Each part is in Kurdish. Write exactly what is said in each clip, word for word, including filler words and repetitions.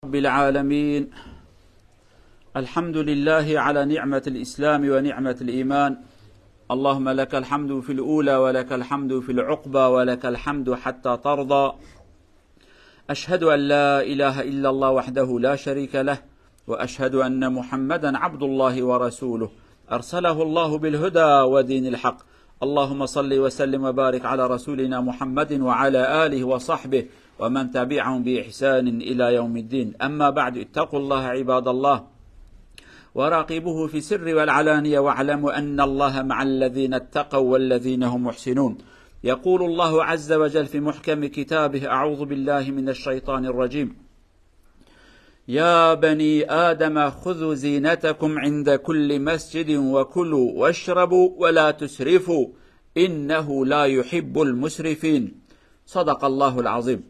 رب العالمين. الحمد لله على نعمة الإسلام ونعمة الإيمان. اللهم لك الحمد في الأولى ولك الحمد في العقبى ولك الحمد حتى ترضى. أشهد أن لا إله إلا الله وحده لا شريك له، وأشهد أن محمدا عبد الله ورسوله، أرسله الله بالهدى ودين الحق. اللهم صل وسلم وبارك على رسولنا محمد وعلى آله وصحبه ومن تبعهم بإحسان إلى يوم الدين. أما بعد، اتقوا الله عباد الله، وراقبوه في السر والعلانية، واعلموا أن الله مع الذين اتقوا والذين هم محسنون. يقول الله عز وجل في محكم كتابه: أعوذ بالله من الشيطان الرجيم. يا بني آدم خذوا زينتكم عند كل مسجد وكلوا واشربوا ولا تسرفوا إنه لا يحب المسرفين. صدق الله العظيم.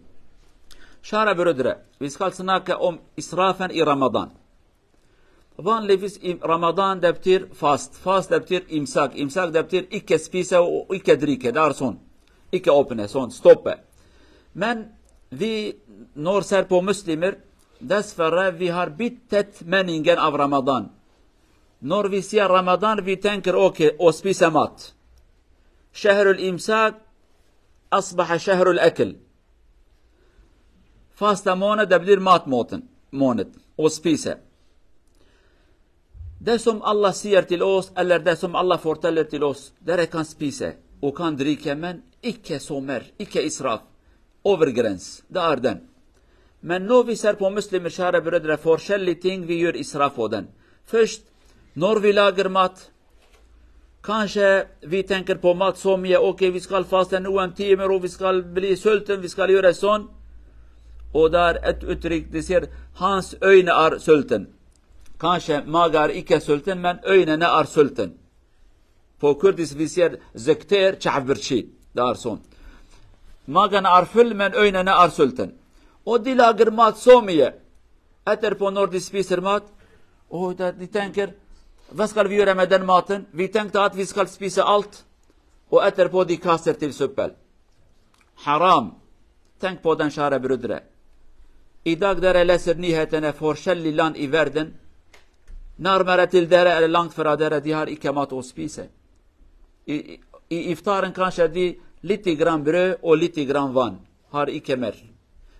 Şara biro dire. Vîskal sina ke om israfen i Ramadan. Van lê vîs im-, Ramadan debtîr fast. Fast debtîr imsak. Imsak debtîr ikke spîse û ikke dirîke. Dar son. Ikke opne son. Stoppe. Men vî nor ser po Muslimir, des ferre vî har bittet meningen av Ramadan. Nor vî siya Ramadan vî tenkir o ke o spîse mat. Şehrul imsak asbaha şehrul ekl. Fasta mone debdîr mat motin, monit. O spîse. Desom Allah siyer til os, eller desom Allah forteller til os. Derekan spîse. O kan dirîke men ikke somer, ikke israf. Overgrens. Da arden. Men no vî ser po Muslim şare biro dire forşelli ting vî yör israf oden. Fişt, nor vî lagir mat. Kanşe vî tenkir po mat somiye, okey, vîskal faste nuwen tîmir û vîskal bilî söltin, vîskal yöre son. O dar et ütrik disir hans öyne ar söltin. Kanşe magar ike söltin, men öyne ne ar söltin. Po Kurdis vîsiyer zikter çavbirçî dar son. Magan ar fil, men öyne ne ar söltin. O dî lagir mat somiye. Eter po nor dispîsir mat. O da dî tenkir. Veskal vî yöre meden matin. Vî tenk tat vîskal spîse alt. O eter po dî kaster til süppel. Haram. Tenk poden şare biro dire. Îdak dere lesir nîhetene forşel lilan îverdin. Nar mere til dere ele lang fira dere dî har ikemat o spîse. Î, î, î îftarin kanşe dî lîtî gram biro o lîtî gram van. Har îkemer.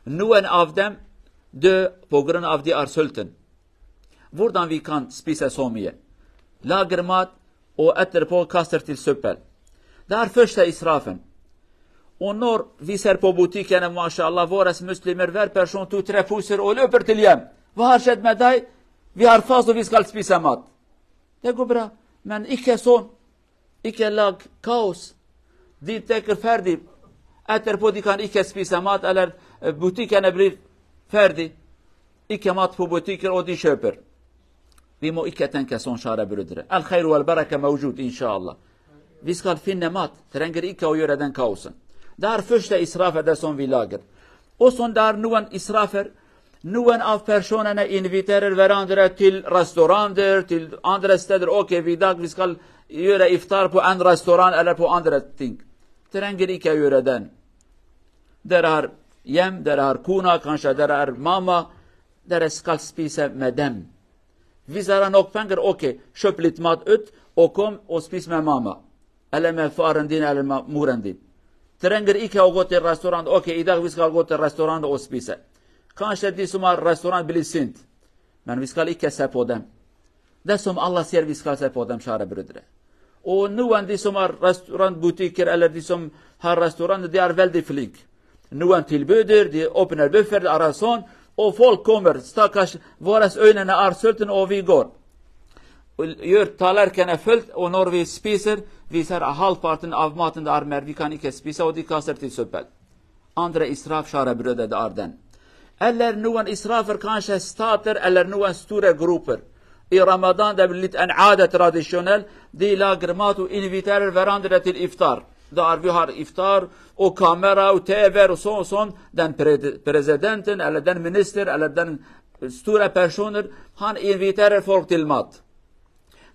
Nuwen avdem de pogrin avdî arsöltin. Vurdan vî kan spîse somiye. Lagir mat o etir po kaster til süppel. Dar föşte israfin. O nor vî ser po butîkene maşallah, vores muslimer ver perşon tu tre pusir o löpir til yem. Vahar şed medayî, vî har faz û vîskal spîse mat. De gu bira, men îke son, îke lag kaos. Dî tekir ferdî. Eter po dîkan îke spîse mat, eler, e, butîkene birî ferdî. Îke mat po butîkir o dî şöpir. Vî mo îke tenke son şare biro dire. El xeyr vel bereke mewcud inşallah. Vîskal fîn nemat, trengir îke o yöreden kaosin. Dar fişte israfe de son vî lagir. O son dar nuwen israfer, nuwen av perşonene inviterir verandire til restorandir, til andre stedir, okey, vî dag vîskal yöre iftar po en restoran, ele po andre ting. Trengir îke yöreden. Derhar yem, derhar kuna, kanşa derhar mama, dere skal spîse medem. Vîzara nok pengir, okey, şöplit mat üt, o kom, o spîs me mama. Ele me farendin, ele me murendin. Trengir îke o gote restoran, okey, îdak vîskal gote restoran o spîse. Kanşe dî suma restoran bilî sind. Men vîskal îke sepodem. Desom Allah ser vîskal sepodem şare biro dire. O nuwen dîsom har restoran butî kir, ele dîsom har restoran diyar vel di flink. Nuwen til bödür, di opner böfer, di arason, o folk komer, stakaş, vores öynene arsöltin o vî gor. Yör taler kene felt, o nor vî spîsir, vî ser ahal partin avmatin de ar merdikan îke spîse, o di kaser til söpel. Andre israf şare biro de arden. Eller nuwen israfir kanşe stater, eller nuwen sture grupir. I Ramadan de billit en ade tradisyonel, di la girmat u inviterir verandire til iftar. Da arvi har iftar, o kamera u T V u son son, den pre-, prezidentin, eller den minister, eller den sture personir, han inviterir folk til mat.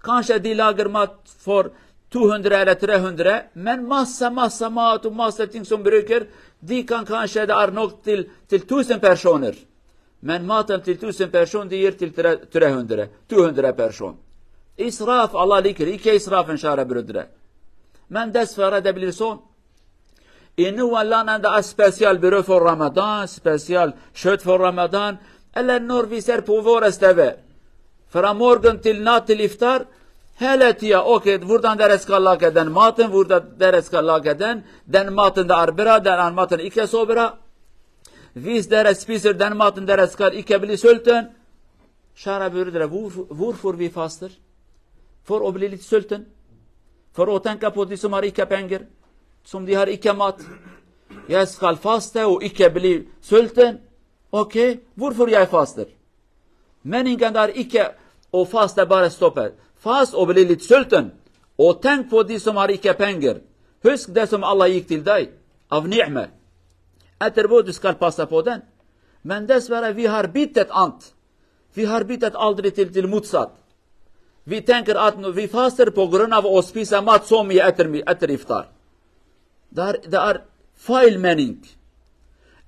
Kanşe dî lager mat for tu hundre ele tre hundre, men massa, massa mat u massa ting son bröker, dî kan kanşe de ar nok til, til tusen personer. Men maten til tusen person dir til tre, tre hundre, to hundre person. Israf, Allah likir, ikke israfen şare brudre. Men des fere de bilirson. Inu wallan enda spesial büro for Ramadan, spesial schött for Ramadan. Eller nur wie ser povor esteve. Fra morgen til na til iftar. Hele tia, okay, vurdan der eskal lage den maten, vurdan der eskal lage den, den maten da arbira, den an maten ikke sobra. Vis der spiser, den maten der eskal ikke bli sölten. Şara bürü dere, vur, vur for vi faster. For o bli lit sölten. For o tenka po disum har ikke penger. Sum di har ikke mat. Ja, eskal faste o ikke bli sölten. Okay, vur for ja faster. Meningen dar ikke o faste bare stoppe. Fast o bli lit sölten. O tenk po disum har ikke penger. Husk desum Allah yik til dai. Av ni'me. Eter bo du skal pasta poden. Men des vere vi har bitet ant. Vi har bitet aldri til, til mutsat. Vi tenker at nu, vi faster po grund av o spisa mat som i eter mi, eter iftar. Dar, dar file mening.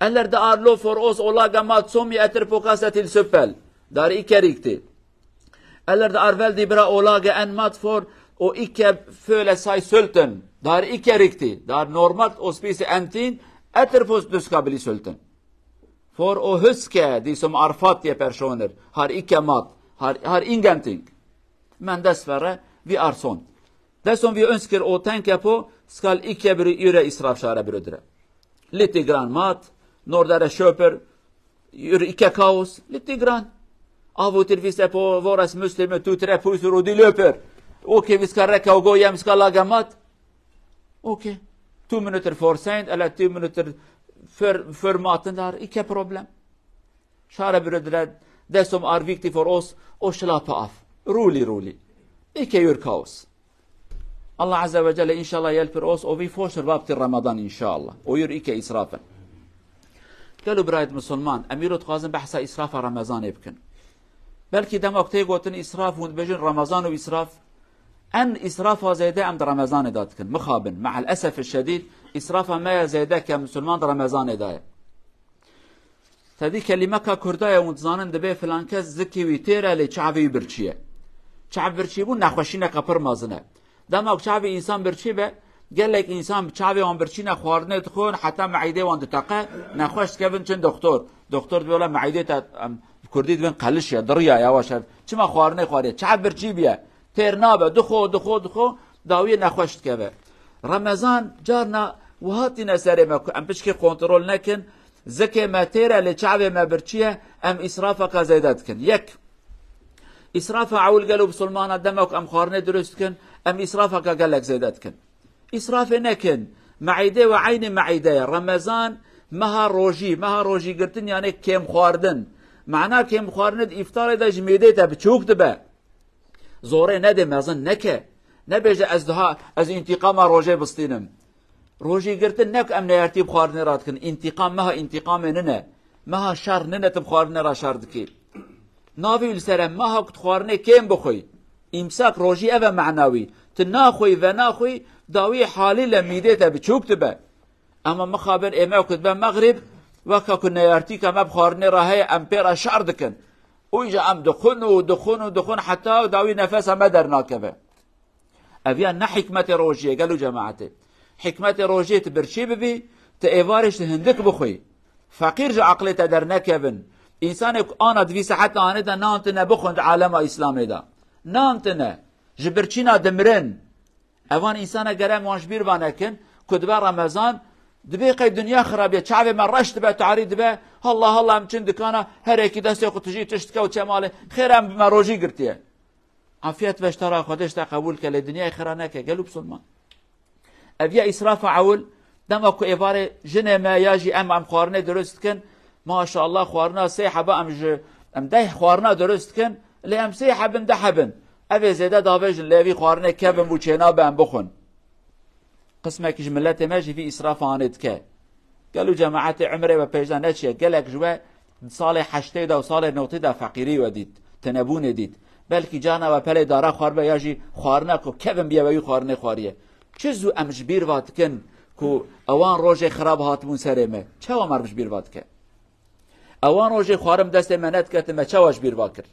Eller dar lo for os olaga mat som i eter po kasa til süppel. Dar ikke riktig. Eller dar vel di bra olaga en mat for o ikke föle sai sölten. Dar ikke riktig. Dar normalt o spisa entin, eter fos du ska bli sölten. For o huske, di som arfat je personer, har ikke mat, har, har ingenting. Men des vere, vi arson. Desum vi önsker o tenke po, skal ikke bry ire israf şare brudre. Lite grann mat, nordare köper, ur ikke kaos, lite grann. Av u til vise po vores muslime, tu tre pusur u di löper. Okay, vi skal reka u go jem skal laga mat. Okay. Tu minuter for seint, eller tu minuter för, för maten dar, ikke problem. Şare bürü dire, desum ar vikti for os, o şlapa af. Ruli, ruli. Ikke yur kaos. Allah Azze ve Celle inşallah yelpir os, o vi foşer vabti Ramadan inşallah. O yur ikke israfen. Gelo birayet Musulman, em îro dixwazin behsa îsrafa Remezanê bikin. Belkî dema ku tê gotin îsraf, hûn dibêjin Remezan û îsraf. En îsrafa zêde em di Remezanê de dikin. Mixabin, me'el esef şedîd, îsrafa me ya zêde ke Musulman di Remezanê de ye. Te dî kelîmeka kurda ye, hûn dizanin dibê filan kes zikê wî têr e, lê çavê wî birçî ye. Çav birçî bûn nexweşîneke pir mezin e. Dema ku çavê însan birçî be, gelek însan bi çavê wan birçî ne xwarinê dixwin, heta meîdê wan diteqe, nexweş dikevin çin doktor. Doktor dibê, wela meîdê te, em, bi kurdî dibên qeliş ye, diriya ye, yavaş e. Çima xwarinê xwariye? Çav birçî bûye. Têr nabe, dixwe, dixwe, dixwe, dawiyê nexweş dikeve. Remezan carna wiha tîne serê me ku em pişkê kontrol nekin, zikê me têr e, lê çavê me birçî ye, em îsrafeke zêde dikin. Yek, îsrafa ewil gelo bisilmana dema ku em xwarinê dirust dikin, em îsrafeke gelek zêde dikin. Îsrafê nekin. Meîde we eynî meîde ye. Remezan meha rojî, meha rojî girtin yani kêm xwardin. Mana kêm xwarinê di îftarê de ji mêdê te biçûk dibe. Zorê nedê, mezin neke. Nebêje ez diha, ez întiqama rojê bistînim. Rojî girtin ne ku em neyartî bi xwarinê re dikin. Întiqam meha întiqamê nine. Meha şer nine tu bi xwarinê re şer dikî. Navî li ser e, meha ku tu xwarinê kêm bixwî. Îmsak rojî ev e menawî. Tu naxwî, venaxwî, dawî halî le mîdê te biçûk dibe. Ema mixabin ê me ku dibe mexrîb, weke ku neyartîka me bi xwarinê re heye, em pê re şer dikin. Û îja em dixwin û dixwin û dixwin heta dawî nefesa me dernakeve. Ev ya ne hikmetê rojiyê, gelo cemaetê. Hikmetê rojiyê tu birçî bibî, tu êvarê ji hindik bixwî. Feqîr ji aqlê te dernekevin. Însanê ku ana di vî saeta anê de nan tine bixwin di alema Îslamê de. Nan tine. Ji birçîna dimirin. Evan însana gere em wan ji bîr va nekin, ku dibe Remezan, dibê qey dinya xirabiye, çavê me reş dibe, tarî dibe, halla halla em çin dikana, her yekî destê xwe tijî tişt dike û çe malê. Xêr em me rojî girtiye. Afiyet ve ji te re Xwedê ji te qebûl ke, lê dinyayê xira neke, gelo bisilman. Ev ya îsrafa ewil, dema ku êvarê jinê me ya jî em, em xwarinê dirust dikin, maşallah xwarina sê heba em ji, em deh xwarina dirust dikin, lê em sê hebin, deh hebin. Ev ê zêde davêjin, lê vî xwarinê kevin bû çênabe em bixwin. Qismekî ji miletê me jî vî îsrafa anê dike. Gelo cemaetê umrê we pêş de neçiye, gelek ji we salê heştê de û salê notê de feqîrî we dît, tinebûnê dît. Belkî carna we pelê dara xwaribe ya jî xwarina ku kevin biye we wî xwarinê xwariye. Çi zû em ji bîr va dikin ku ewan rojê xirab hatibûn serê me? Çawa me ji bîr va dike? Ewan rojê xwarin destê me nediketime çawa ji bîr va kir?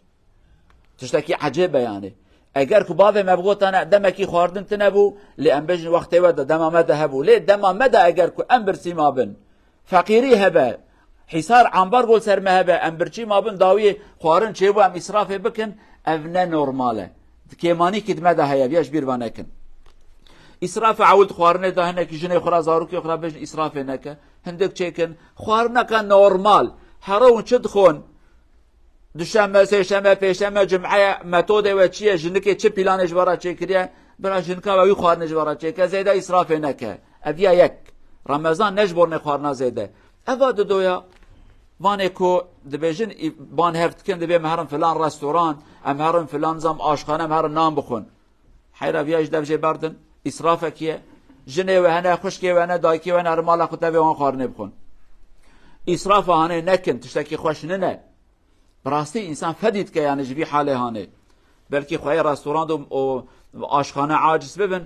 Tiştekî ecêb e yani. Eger ku bavê me bigotane demekî xwardin tine bû, lê em bêjin wextê we de dema me de hebû. Lê dema me de eger ku em birsî ma bin, feqîrî hebe, hîsar ambargo li ser me hebe, em birçî ma bin dawiyê xwarin çêbû em îsrafê bikin, ev ne normal e. Kêmanîkî di me de heye, viya ji bîr va nekin. Îsrafê ewil di xwarinê de hinekî jinê xwe ra, zarokê xwe ra bêjin îsrafê neke. Hindik çêkin, xwarineke normal. Here hûn çi dixwin? Duşeme, sêşeme, pêşeme, cumeye, metodê we çi ye? Jinikê çi planê ji we re çêkiriye? Bira jinika we wî xwarinê ji we re çêke, zêde îsrafê neke. Ev ya yek. Remezan ne ji bo nêxwarina zêde. Eva didoya, vanê ku dibêjin, î-, ban hev dikin, dibê em herin filan restoran, em herin filan zam aşxane, em herin nan bixwin. Heyra viya ji dev jê berdin, îsrafekî ye. Jinê we hene, xwişkê we hene, dayikê we hene, herin mala xwe tevê wan xwarinê bixwin. Îsrafa hanê nekin, tiştekî xweş nine. Bi rastî însan fedî dike yani ji vî halê hanê. Belkî xweyê restoran û, û aşxane aciz bibin,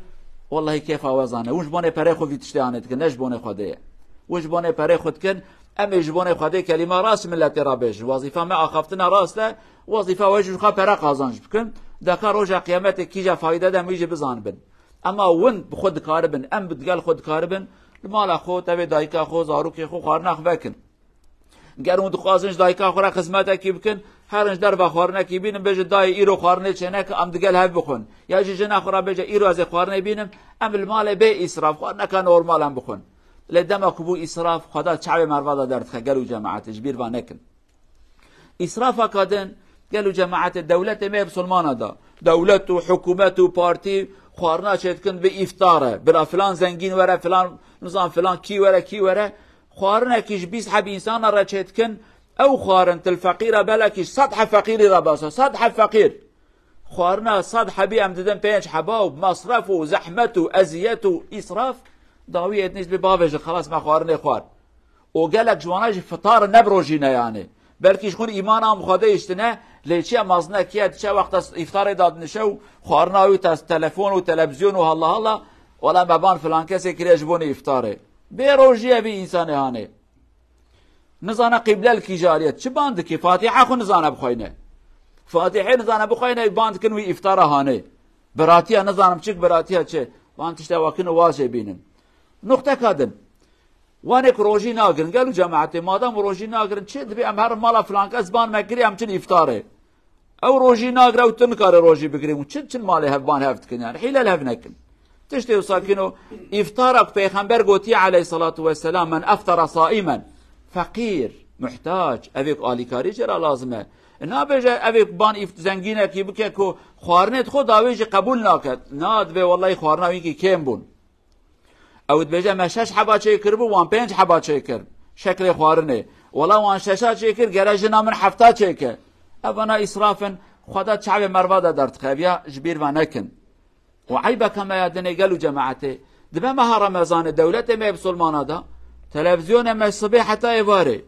wellahî kêfa we zane. Hûn ji bonê perê xwe vî tiştê hanê dikin, ne ji bonê Xwedê ye. Hûn ji bonê perê xwe dikin, em ê ji bonê Xwedê kelîma rast miletê re bêjin. Wezîfa me axaftina rast e, wezîfa we jî xwe pere qazanc bikin. Deka roja qiyametê kîja fayde de em wî jî bizanibin. Ema hûn bi xwe dikaribin, em bi digel xwe dikaribin, li mala xwe, tevê dayika xwe, zarokê xwe, xwarina xwe vekin. Ger hûn dixwazin ji dayika xwe re xizmetekî bikin, herin ji derve xwarinekî bînin, bêjin dayê îro xwarinê çêneke, em digel hev bixwin. Ya jî jina xwe re bêje îro ez ê xwarinê bînim, em li malê bê îsraf, xwarineke normal em bixwin. Lê dema ku bû îsraf, Xweda çavê merva de derdixe, gel û cemaetê ji bîr va nekin. Îsrafaka din, gel û cemaetê, dewletê me yê bisilmana da. Dewlet û hikûmet û partî xwarina çêdikin bi îftar e. Bila filan zengîn were, filan, nizam filan kî were, kî were. Xwarinekî ji bîst heb însana re çêdikin, ew xwarin til feqîra belekî sed heb feqîrî re basa, sed heb feqîr. Xwarina sed hebî em didin pênc heba û mesref û zehmet û eziyet û îsraf, dawiyê dinê ji bê bavêjin, xelas me xwarinê xwar. Û gelek ji wana jî fitar ne bi rojî ne yani. Belkî ji xwe îmana em xwe de îştine, lê çiye mezine kiye diçe wexta îftarê dadinişe û xwarina wî te-, telefon û televizyon û halla halla, wela me ban filan kesê kiriye ji bo nê îftarê. Bê rojî ye vî însanê hanê. Nizane qîble li kî jariye. Çi ban dikî? Fatiha xwe nizane bixweyne. Fatihê nizane bixweyne, ban dikin wî îftara hanê. Biratiya nizanim çik, biratiya çi. Van tişte wakin û wazê bînin. Nuqteka din. Wanê ku rojî nagirin, gel û cemaetê, madam rojî nagirin, çi dibê em herin mala filan kes ban me kiriye, em çin îftarê. Ew rojî nagire û tu nikare rojî bigirî û çi çin malê hev ban hev dikin yani. Hîle li hev nekin. Tiştê wisa kino, îftara ku Pêxember gotiye aleyhissalatu vesselam, "Men eftara saimen", feqîr, muhtac, evê ku alîkarî jê re lazim e. E, nabêje evê ku ban îft-, zengînekî bike ku xwarinê dixwe dawê jî qebûl nake. Na, dibê wellahî xwarina wî kî kêm bûn. Ew dibêje, me şeş heba çêkiribû, wan pênc heba çêkir. Şeklê xwarinê. Wela wan şeşa çêkir, gere jina min hefta çêke. Evana îsraf in, Xweda çavê merva de derdixe, ev ya ji bîr ve nekin. Û eybeke me ya dinê gel û cemaetê. Dibe meha Remezanê, dewletê me yê bisilmana da, televîzyonê me sibê heta êvarê.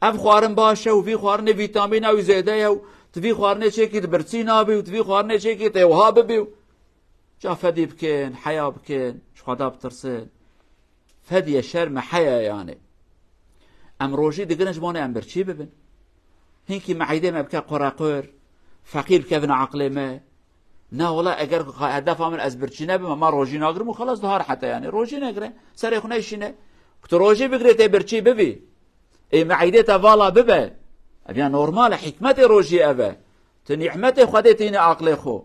Ev xwarin baş e û vî xwarinê vîtamîna wî zêde ye û tu vî xwarinê çêkî di birçî nabî û tu vî xwarinê çêkî tê wiha bibî û Ca fedî bikin, heya bikin, ji Xweda bitirsin. Fediye şerm e, heya yani. Em rojî digirin ji bo em birçî bibin. Hinkî meîdê me bike qurequr, feqîr bikevin aqlê me. Na wela eger hedefa min ez birçî nebim, ma rojî nagirim û xelas dihar heta yani. Rojî negire, serê xwe neyşîne. Ku tu rojî bigirê tê birçî bibî. Ê meîdê te vala bibe. Ev ya normal e, hikmetê rojî ev e. Tu nîmetê Xwedê tîne aqlê xwe.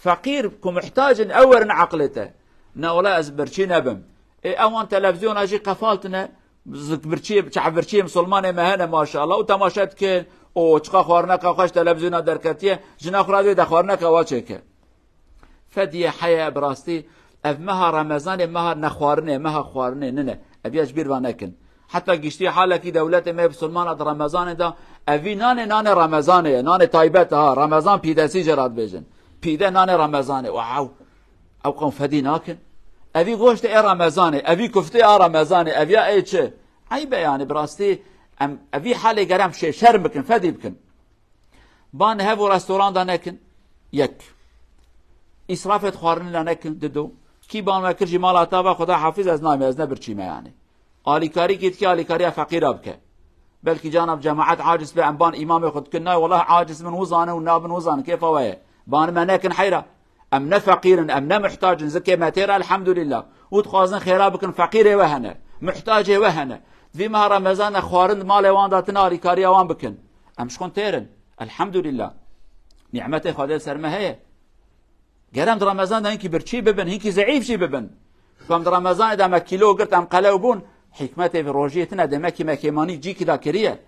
Feqîr ku muhtac in, ew werin aqlê te. Na wela ez birçî nebim. Ê ewan televîzyona jî qefaltine, zik birçî, çav birçî misilmanê me hene maşallah û temaşe dikin. O çiqa xwarineka xweş televîzyona derketiye, jina xwe radê de xwarineka wa çêke. Fediye heye bi rastî. Ev meha Remezanê meha nexwarinê, meha xwarinê nine. Ev ya ji bîr ve nekin. Heta giştî halekî dewletê me bisilmana di Remezanê de, evî nanê, nanê Remezanê ye, nanê taybet ha, Remezan pîdesî jê re dibêjin. Pîde nanê Remezanê. Wow! Ew qewm fedî nakin. Evî goştê ê Remezanê, evî kuftê a Remezanê, ev ya ê çi? Eyb e yani bi rastî em evî halê gerem şê şerm bikin, fedî bikin. Ban hev û restoranda nekin. Yek. Îsrafê di xwarinê de nekin. Dido. Kî ban me kir jî mala te va Xweda hafiz ez nayme, ez ne birçî me yani. Alîkarî kî dike alîkariya feqîra bike. Belkî cana bi cemaet aciz be, em ban îmamê xwe dikin, nayê, welah aciz bin, wizanin û nabin wizanin, kêfa we ye. Ban me nekin heyra. Em ne feqîr in, em ne muhtac in, zikê me têr e, elhamdulillah. Û dixwazin xêra bikin, feqîrê we hene, muhtacê we hene. Di vî meha Remezan de xwarin di malê wan de tune, alîkariya wan bikin. Em ji xwe têr in, elhamdulillah. Nîmetê Xwedê li ser me heye. Ger em di Remezan de hinkî birçî bibin, hinkî zeîf jî bibin. Ku em di Remezanê de me kîlo girt, em qelew bûn, hikmetê vî rojiyê tune, demekî me kêmanî cîkî de kiriye.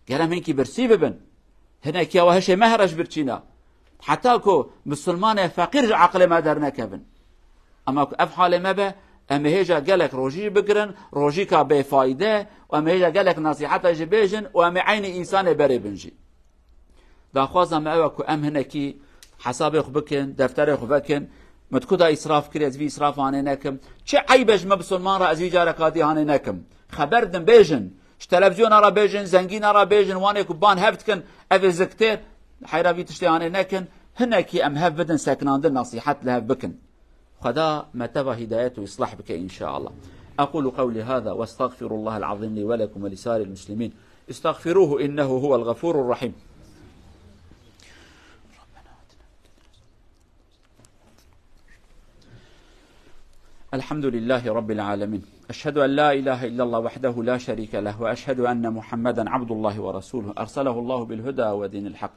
Ger em hinkî birsî bibin, hinekî ew hişê me here ji birçîna. Heta ku misilmanê feqîr ji aqilê me dernekevin. Ama ku ev halê me be, em ê hêja gelek rojî jî bigirin, rojîka bêfayde, û em ê hêja gelek nesîheta jî bêjin û em ê eynî însanê berê bin jî. Daxwaza me ew e ku em hinekî hesabê xwe bikin, defterê xwe vekin. Min di ku de îsraf kiriye, ez vî îsraf hanê nekim. Çi eyb e ji me misilman re ez vî careka dî hanê nekim. Xeber din bêjin. Ji televizyona re bêjin, zengîna re bêjin, wanê ku ban hev dikin, ev ê ziktêr, heyra vî tiştê hanê nekin. Hinekî em hev bidin sekinandin, nesîhet li hev bikin. Xweda me teva hidayet û îslah bike, inşallah. أقول قولي هذا وأستغفر الله العظيم لي ولكم ولسائر المسلمين. استغفروه إنه هو الغفور الرحيم. الحمد لله رب العالمين. أشهد أن لا إله إلا الله وحده لا شريك له، وأشهد أن محمدا عبد الله ورسوله، أرسله الله بالهدى ودين الحق.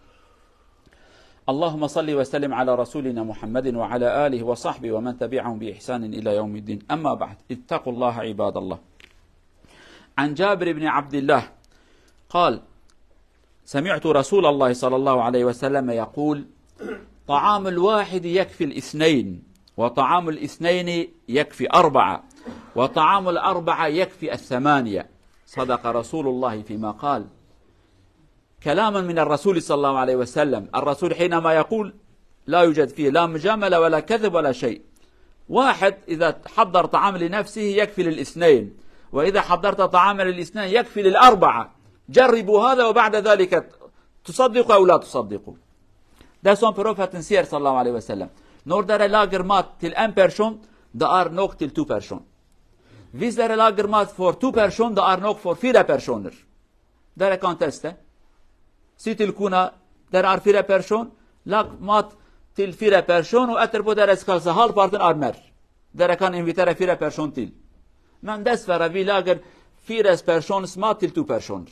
اللهم صل وسلم على رسولنا محمد وعلى آله وصحبه ومن تبعهم بإحسان إلى يوم الدين. أما بعد، اتقوا الله عباد الله. عن جابر بن عبد الله قال: سمعت رسول الله صلى الله عليه وسلم يقول: طعام الواحد يكفي الاثنين، وطعام الاثنين يكفي أربعة، وطعام الأربعة يكفي الثمانية. صدق رسول الله فيما قال. كلام من الرسول صلى الله عليه وسلم. الرسول حينما يقول لا يوجد فيه لا مجاملة ولا كذب ولا شيء. واحد إذا حضر طعام لنفسه يكفي للاثنين، وإذا حضرت طعاما للاثنين يكفي للأربعة. جربوا هذا وبعد ذلك تصدقوا أو لا تصدقوا. Dêson profetin siyer sallallahu aleyhi ve sellem. Nor dere lager mat til en person, de ar nok til tu person. Vis dere lager mat for tu person, de ar nok for fire personer. Derekan teste. Sî til kuna der ar fire person, lak mat til fire person û etir bo dere skal se hal partin ar mer. Derekan invitere fire person til. Men dest vera vî lager fires person sma til tu person.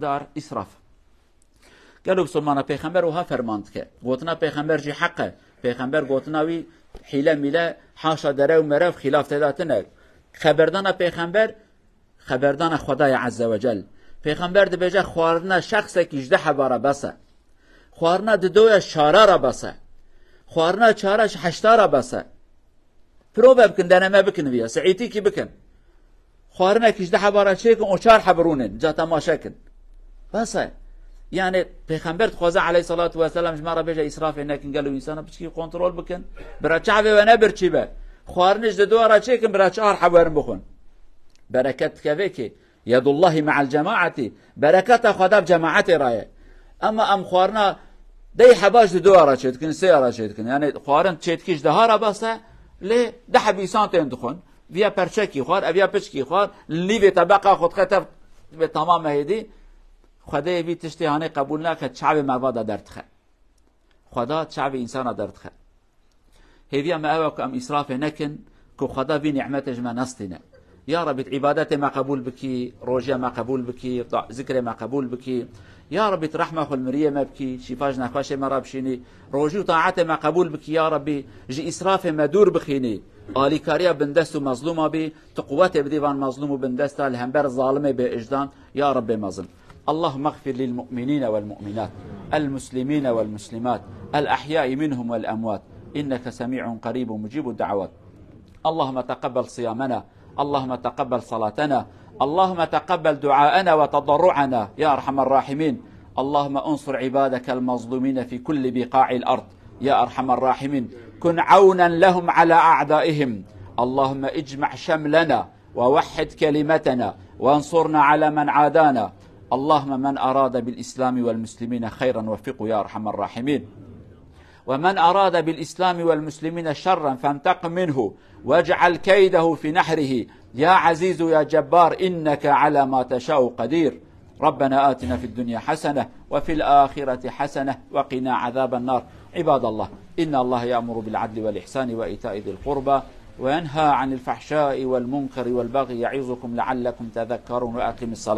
Dar israf. Gelo Musulmana Pêxember wiha ferman dike. Gotina Pêxember jî heq e. Pêxember gotina wî hîle mîle, haşa derew merew, xîlaf tê de tine. Xeberdana Pêxember, xeberdana Xwedayê Ezze ve Cel. Pêxember dibêje, xwarina şexsekî ji deh heba re bes e. Xwarina didoya şara re bes e. Xwarina çara ji heşta re bes e. Prove bikin, deneme bikin viya, si'îtîkî bikin. Xwarinekî ji deh heba re çêkin û çar heb rûnin, ca temaşe kin. Bes e. Yani Pêxember dixwaze aleyhissalatu vesselam ji me re bêje, îsrafê nekin, gelo însana piçkî kontrol bikin. Bira çavê we ne birçî be. Xwarinê ji didoya re çêkin, bira çar heb werin bixwin. Bereket dikeve kê. Yedullahi me'al cemaati. Bereketa Xweda bi cemaetê re ye. Ema em xwarina dey heba ji didoya re çêdikin, sêya re çêdikin. Yani xwarin çêdikî ji deha re bes e, lê deh heb însan tên dixwin. Viya perçekî xwar, eviya piçkî xwar, li nîvê tebeqa xwe dixe tev, vê tamam e hêdî. Xwedê vî tiştê hanê qebûl nake, çavê merva de derdixe. Xweda çavê însana derdixe. Hêviya me ew e ku em îsrafê nekin, ku Xweda vî nîmetê ji me nestîne. Ya Rebî, tu îbadetê me qebûl bikî, rojiya me qebûl bikî, da-, zikrê me qebûl bikî. Ya Rebî, tu rehma xwe li miriyê me bikî, şîfa ji nexweşê me re bişînî. Rojî û taetê me qebûl bikî, ya Rebî, ji îsrafê me dûr bixînî. Alîkariya bindest û mezlûma bî, tu quwetê bidî van mezlûm û bindesta li hember zalimê bêijdan, ya Rebbê mezin. اللهم اغفر للمؤمنين والمؤمنات، المسلمين والمسلمات، الأحياء منهم والأموات، إنك سميع قريب مجيب الدعوات. اللهم تقبل صيامنا، اللهم تقبل صلاتنا، اللهم تقبل دعاءنا وتضرعنا يا أرحم الراحمين. اللهم انصر عبادك المظلومين في كل بقاع الأرض يا أرحم الراحمين. كن عونا لهم على أعدائهم. اللهم اجمع شملنا ووحد كلمتنا وانصرنا على من عادانا. اللهم من أراد بالإسلام والمسلمين خيرا وفقه يا أرحم الراحمين. ومن أراد بالإسلام والمسلمين شرا فانتقم منه واجعل كيده في نحره يا عزيز يا جبار إنك على ما تشاء قدير. ربنا آتنا في الدنيا حسنة وفي الآخرة حسنة وقنا عذاب النار. عباد الله، إن الله يأمر بالعدل والإحسان وإيتاء ذي القربى وينهى عن الفحشاء والمنكر والبغي يعظكم لعلكم تذكرون. وأقم الصلاة.